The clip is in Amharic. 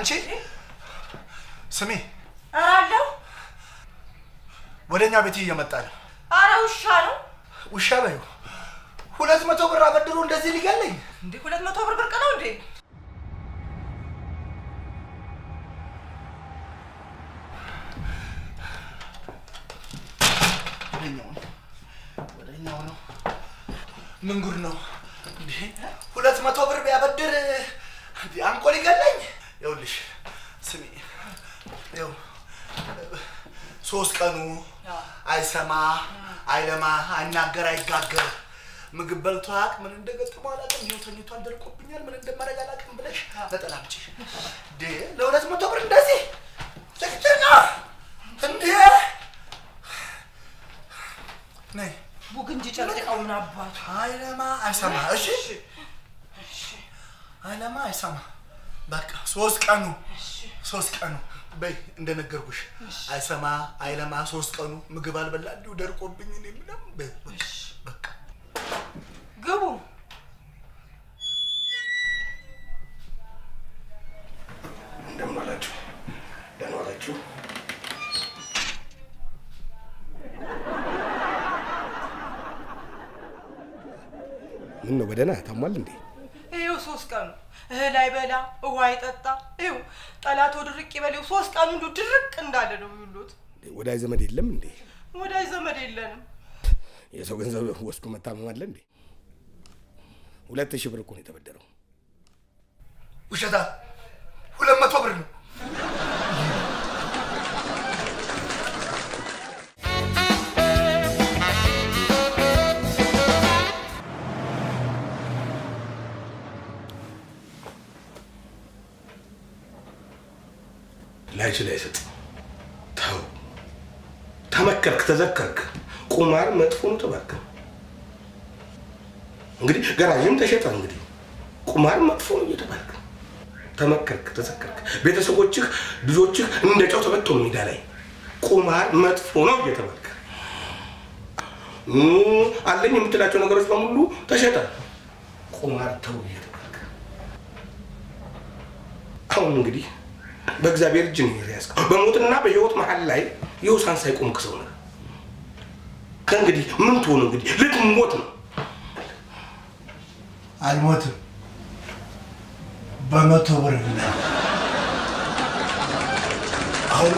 አንቺ ስሚ፣ ኧረ አለሁ። ወደኛ ቤት እየመጣ ነው። ኧረ ውሻ ነው። ውሻ በይው። 200 ብር አበድሮ እንደዚህ ሊገለኝ እንዴ? 200 ብር ብርቅ ነው እንዴ? ወደኛው ነው፣ ወደኛው ነው። ምን ጉድ ነው እንዴ? 200 ብር ቢያበድር እንዴ አንቆ ሊገለኝ። ይኸውልሽ ስሚ፣ ይኸው 3 ቀኑ አይሰማ አይለማ አይናገር አይጋገር ምግብ በልቶ አያውቅ። ምን እንደገጠመው አላውቅም። ይኸው ተኝቷል፣ ደርቆብኛል። ምን እንደማደርግ አላውቅም ብለሽ ነጠላ አምጪ። እንዴ ለ200 ብር እንደዚህ ጭቅጭቅ እንዴ! ነይ ቡግንጂ ጨርጭቃው ምን አባቱ አይለማ አይሰማ። እሺ አይለማ አይሰማ። በቃ 3 ቀኑ 3 ቀኑ በይ እንደነገርኩሽ አይሰማ አይለማ 3 ቀኑ ምግብ አልበላ እንዲሁ ደርቆብኝ እኔ ምናምን በይ በቃ ግቡ። እንደምን ዋላችሁ? ደህና ዋላችሁ? ምን ነው በደህና ታሟል እንዴ? ይኸው 3 ቀኑ እህል አይበላ ውሃ አይጠጣ። ይኸው ጠላቶ ድርቅ ይበል። ይኸው 3 ቀኑ እንዲሁ ድርቅ እንዳለ ነው የሚውሉት። ወዳጅ ዘመድ የለም እንዴ? ወዳጅ ዘመድ የለንም። የሰው ገንዘብ ወስዶ መታመም አለ እንዴ? 2000 ብር እኮ ነው የተበደረው። ውሸታ 200 ብር ነው። ላይችል አይሰጥ። ተው፣ ተመከርክ፣ ተዘከርክ። ቁማር መጥፎ ነው ተባልክ። እንግዲህ ገራዥም ተሸጠ። እንግዲህ ቁማር መጥፎ ነው እየተባልክ ተመከርክ፣ ተዘከርክ። ቤተሰቦችህ፣ ልጆችህ እንደ ጨው ተበተኑ ሜዳ ላይ። ቁማር መጥፎ ነው እየተባልክ አለኝ የምትላቸው ነገሮች በሙሉ ተሸጠ። ቁማር ተው እየተባልክ አሁን እንግዲህ በእግዚአብሔር እጅ ነው የያዝከው። በሞትና በሕይወት መሀል ላይ የውሳን ሳይቆምክ ሰው ነህ። ከእንግዲህ ምን ትሆን? እንግዲህ ልትሞት ነው። አልሞትም። በ100 ብር ነው። አሁን